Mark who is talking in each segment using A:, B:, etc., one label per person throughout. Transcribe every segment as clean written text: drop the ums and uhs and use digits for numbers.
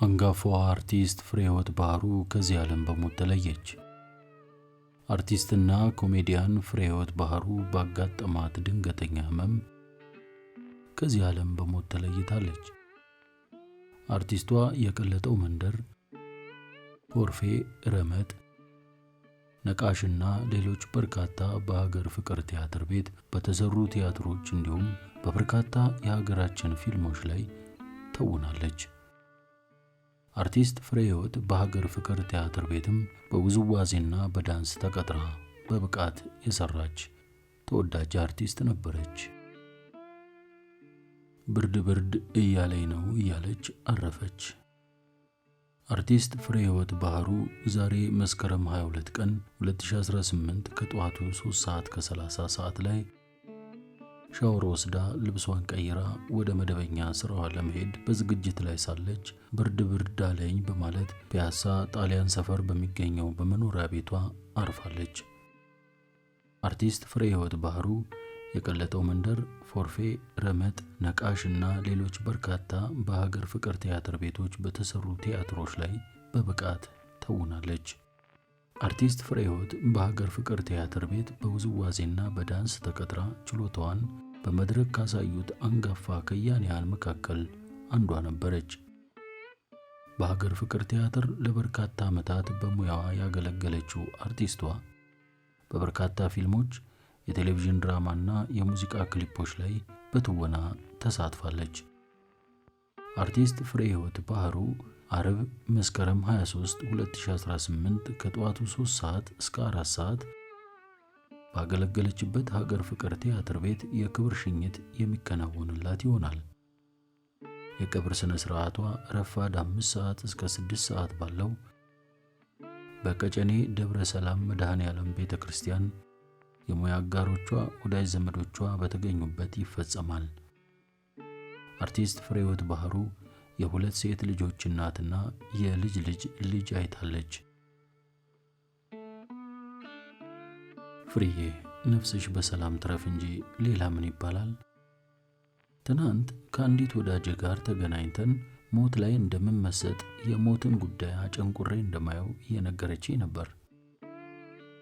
A: አንጋፋዋ አርቲስት ፍሬህይወት ባህሩ ከዚህ ዓለም በሞት ተለየች። አርቲስትና ኮሜዲያን ፍሬህይወት ባህሩ ባጋጠማት ድንገተኛ ህመም ከዚህ ዓለም በሞት ተለይታለች። አርቲስቷ የቀለጠው መንደር፣ ፎርፌ፣ ረመጥ፣ ነቃሽና ሌሎች በርካታ በሀገር ፍቅር ቲያትር ቤት በተሰሩ ቲያትሮች እንዲሁም በበርካታ የሀገራችን ፊልሞች ላይ ተውናለች። አርቲስት ፍሬህይወት በሀገር ፍቅር ቲያትር ቤትም በውዝዋዜና በዳንስ ተቀጥራ በብቃት የሰራች ተወዳጅ አርቲስት ነበረች። ብርድ ብርድ እያለኝ ነው እያለች አረፈች። አርቲስት ፍሬህይወት ባህሩ ዛሬ መስከረም 22 ቀን 2018 ከጠዋቱ 3 ሰዓት ከ30 ሰዓት ላይ ሻወር ወስዳ ልብሷን ቀይራ ወደ መደበኛ ስራዋ ለመሄድ በዝግጅት ላይ ሳለች ብርድ ብርድ አለኝ በማለት ፒያሳ ጣሊያን ሰፈር በሚገኘው በመኖሪያ ቤቷ አርፋለች። አርቲስት ፍሬህይወት ባህሩ የቀለጠው መንደር፣ ፎርፌ፣ ረመጥ፣ ነቃሽ እና ሌሎች በርካታ በሀገር ፍቅር ቲያትር ቤቶች በተሰሩ ቲያትሮች ላይ በብቃት ተውናለች። አርቲስት ፍሬህይወት በሀገር ፍቅር ቲያትር ቤት በውዝዋዜና በዳንስ ተቀጥራ ችሎታዋን በመድረክ ካሳዩት አንጋፋ ከያንያን መካከል አንዷ ነበረች። በሀገር ፍቅር ቲያትር ለበርካታ ዓመታት በሙያዋ ያገለገለችው አርቲስቷ በበርካታ ፊልሞች፣ የቴሌቪዥን ድራማና የሙዚቃ ክሊፖች ላይ በትወና ተሳትፋለች። አርቲስት ፍሬህይወት ባህሩ አርብ መስከረም 23 2018 ከጠዋቱ 3 ሰዓት እስከ 4 ሰዓት ባገለገለችበት ሀገር ፍቅር ቲያትር ቤት የክብር ሽኝት የሚከናወንላት ይሆናል። የቀብር ስነ ስርዓቷ ረፋድ 5 ሰዓት እስከ 6 ሰዓት ባለው በቀጨኔ ደብረ ሰላም መድኃኔ ዓለም ቤተ ክርስቲያን የሙያ አጋሮቿ፣ ወዳጅ ዘመዶቿ በተገኙበት ይፈጸማል። አርቲስት ፍሬህይወት ባህሩ የሁለት ሴት ልጆች እናትና የልጅ ልጅ ልጅ አይታለች። ፍሬዬ ነፍስሽ በሰላም ትረፍ እንጂ ሌላ ምን ይባላል? ትናንት ከአንዲት ወዳጄ ጋር ተገናኝተን ሞት ላይ እንደምመሰጥ የሞትን ጉዳይ አጨንቁሬ እንደማየው እየነገረችኝ ነበር።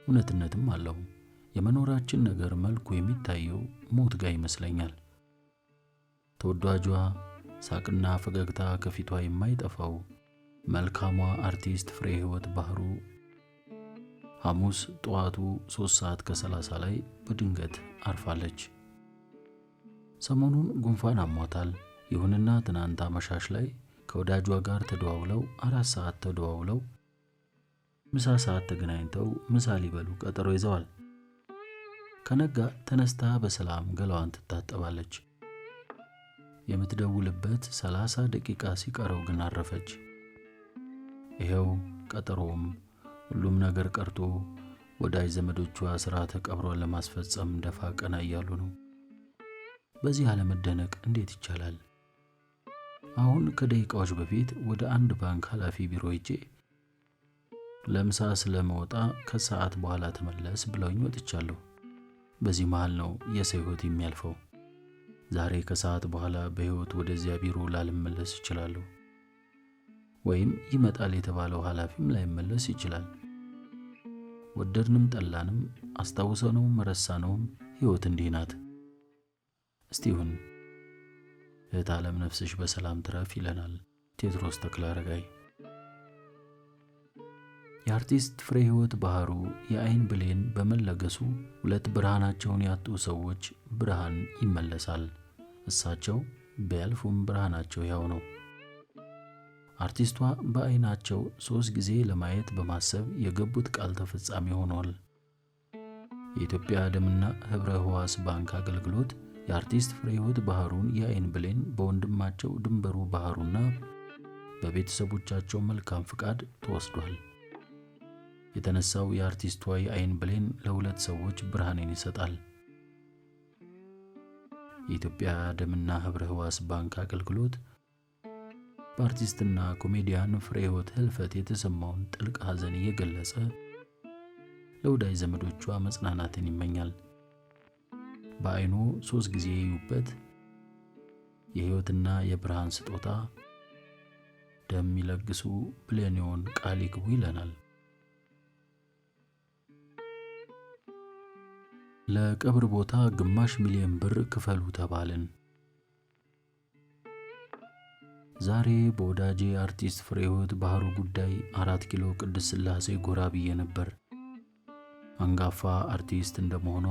A: እውነትነትም አለው። የመኖራችን ነገር መልኩ የሚታየው ሞት ጋር ይመስለኛል። ተወዳጇ ሳቅና ፈገግታ ከፊቷ የማይጠፋው መልካሟ አርቲስት ፍሬህይወት ባህሩ ሐሙስ ጠዋቱ 3 ሰዓት ከ30 ላይ በድንገት አርፋለች። ሰሞኑን ጉንፋን አሟታል። ይሁንና ትናንት አመሻሽ ላይ ከወዳጇ ጋር ተደዋውለው 4 ሰዓት ተደዋውለው ምሳ ሰዓት ተገናኝተው ምሳ ሊበሉ ቀጠሮ ይዘዋል። ከነጋ ተነስታ በሰላም ገላዋን ትታጠባለች። የምትደውልበት 30 ደቂቃ ሲቀረው ግን አረፈች። ይሄው ቀጠሮውም ሁሉም ነገር ቀርቶ ወዳጅ ዘመዶቿ ስርዓተ ቀብሯን ለማስፈጸም ደፋ ቀና እያሉ ነው። በዚህ አለመደነቅ እንዴት ይቻላል? አሁን ከደቂቃዎች በፊት ወደ አንድ ባንክ ኃላፊ ቢሮ ሄጄ ለምሳ ስለመወጣ ከሰዓት በኋላ ተመለስ ብለውኝ ወጥቻለሁ። በዚህ መሃል ነው የሰው ሕይወት የሚያልፈው። ዛሬ ከሰዓት በኋላ በሕይወት ወደዚያ ቢሮ ላልመለስ እችላለሁ፣ ወይም ይመጣል የተባለው ኃላፊም ላይመለስ ይችላል። ወደድንም ጠላንም አስታውሰነውም ረሳነውም ሕይወት እንዲህ ናት። እስቲ ይሁን እህት ዓለም ነፍስሽ በሰላም ትረፍ ይለናል ቴዎድሮስ ተክለአረጋይ። የአርቲስት ፍሬህይወት ባህሩ የአይን ብሌን በመለገሱ ሁለት ብርሃናቸውን ያጡ ሰዎች ብርሃን ይመለሳል። እሳቸው ቢያልፉም ብርሃናቸው ያው ነው። አርቲስቷ በአይናቸው 3 ጊዜ ለማየት በማሰብ የገቡት ቃል ተፈጻሚ ሆኗል። የኢትዮጵያ ደምና ህብረ ህዋስ ባንክ አገልግሎት የአርቲስት ፍሬህይወት ባህሩን የአይን ብሌን በወንድማቸው ድንበሩ ባህሩና በቤተሰቦቻቸው መልካም ፍቃድ ተወስዷል። የተነሳው የአርቲስቷ የአይን ብሌን ለሁለት ሰዎች ብርሃንን ይሰጣል። የኢትዮጵያ ደምና ህብረ ህዋስ ባንክ አገልግሎት በአርቲስትና ኮሜዲያን ፍሬህይወት ህልፈት የተሰማውን ጥልቅ ሐዘን እየገለጸ ለወዳጅ ዘመዶቿ መጽናናትን ይመኛል። በአይኑ 3 ጊዜ የዩበት የህይወትና የብርሃን ስጦታ ደም ይለግሱ ብሌኒዮን ቃል ይግቡ ይለናል። ለቀብር ቦታ 500,000 ብር ክፈሉ ተባልን። ዛሬ በወዳጄ አርቲስት ፍሬህይወት ባህሩ ጉዳይ 4 ኪሎ ቅድስት ሥላሴ ጎራ ብዬ ነበር። አንጋፋ አርቲስት እንደመሆኗ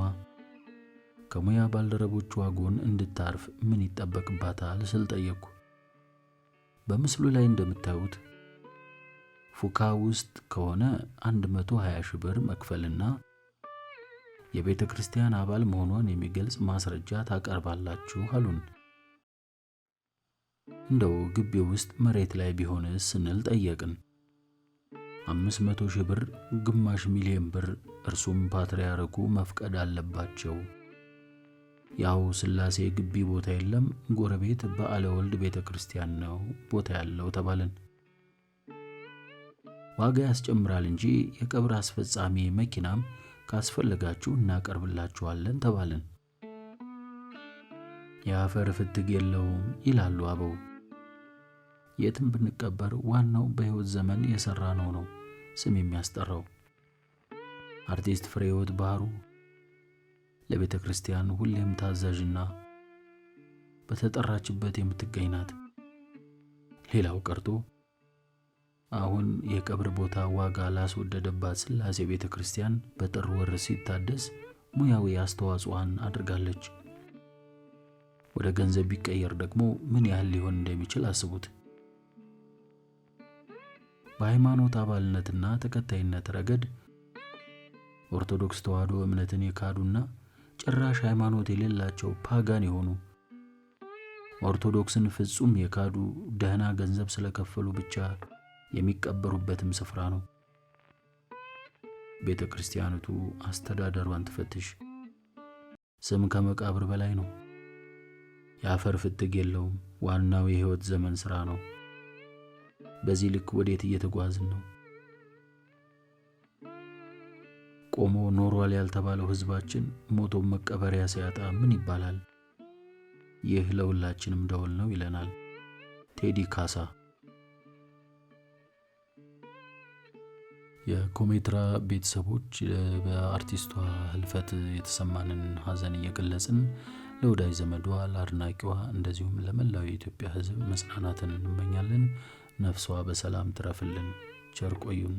A: ከሙያ ባልደረቦቿ ጎን እንድታርፍ ምን ይጠበቅባታል ስል ጠየቅኩ። በምስሉ ላይ እንደምታዩት ፉካ ውስጥ ከሆነ 120,000 ብር መክፈልና የቤተ ክርስቲያን አባል መሆኗን የሚገልጽ ማስረጃ ታቀርባላችሁ አሉን። እንደው ግቢው ውስጥ መሬት ላይ ቢሆንስ ስንል ጠየቅን። 500,000 ብር፣ 500,000 ብር፣ እርሱም ፓትርያርኩ መፍቀድ አለባቸው። ያው ሥላሴ ግቢ ቦታ የለም፣ ጎረቤት በዓለ ወልድ ቤተ ክርስቲያን ነው ቦታ ያለው ተባልን። ዋጋ ያስጨምራል እንጂ የቀብር አስፈጻሚ መኪናም ካስፈለጋችሁ እናቀርብላችኋለን ተባልን። የአፈር ፍትግ የለውም ይላሉ አበው። የትም ብንቀበር ዋናው በሕይወት ዘመን የሰራነው ነው ስም የሚያስጠራው። አርቲስት ፍሬህይወት ባህሩ ለቤተ ክርስቲያን ሁሌም ታዛዥና በተጠራችበት የምትገኝ ናት። ሌላው ቀርቶ አሁን የቀብር ቦታ ዋጋ ላስወደደባት ሥላሴ ቤተ ክርስቲያን በጥር ወር ሲታደስ ሙያዊ አስተዋጽኦዋን አድርጋለች። ወደ ገንዘብ ቢቀየር ደግሞ ምን ያህል ሊሆን እንደሚችል አስቡት። በሃይማኖት አባልነትና ተከታይነት ረገድ ኦርቶዶክስ ተዋሕዶ እምነትን የካዱና ጭራሽ ሃይማኖት የሌላቸው ፓጋን የሆኑ ኦርቶዶክስን ፍጹም የካዱ ደህና ገንዘብ ስለከፈሉ ብቻ የሚቀበሩበትም ስፍራ ነው። ቤተ ክርስቲያኒቱ አስተዳደሯን ትፈትሽ። ስም ከመቃብር በላይ ነው። የአፈር ፍትግ የለውም። ዋናው የሕይወት ዘመን ሥራ ነው። በዚህ ልክ ወዴት እየተጓዝን ነው? ቆሞ ኖሯል ያልተባለው ሕዝባችን ሞቶ መቀበሪያ ሲያጣ ምን ይባላል? ይህ ለሁላችንም ደወል ነው ይለናል ቴዲ ካሳ። የኮሜትራ ቤተሰቦች በአርቲስቷ ህልፈት የተሰማንን ሀዘን እየገለጽን ለወዳጅ ዘመዷ፣ ለአድናቂዋ እንደዚሁም ለመላው የኢትዮጵያ ሕዝብ መጽናናትን እንመኛለን። ነፍሷ በሰላም ትረፍልን። ቸር ቆዩን።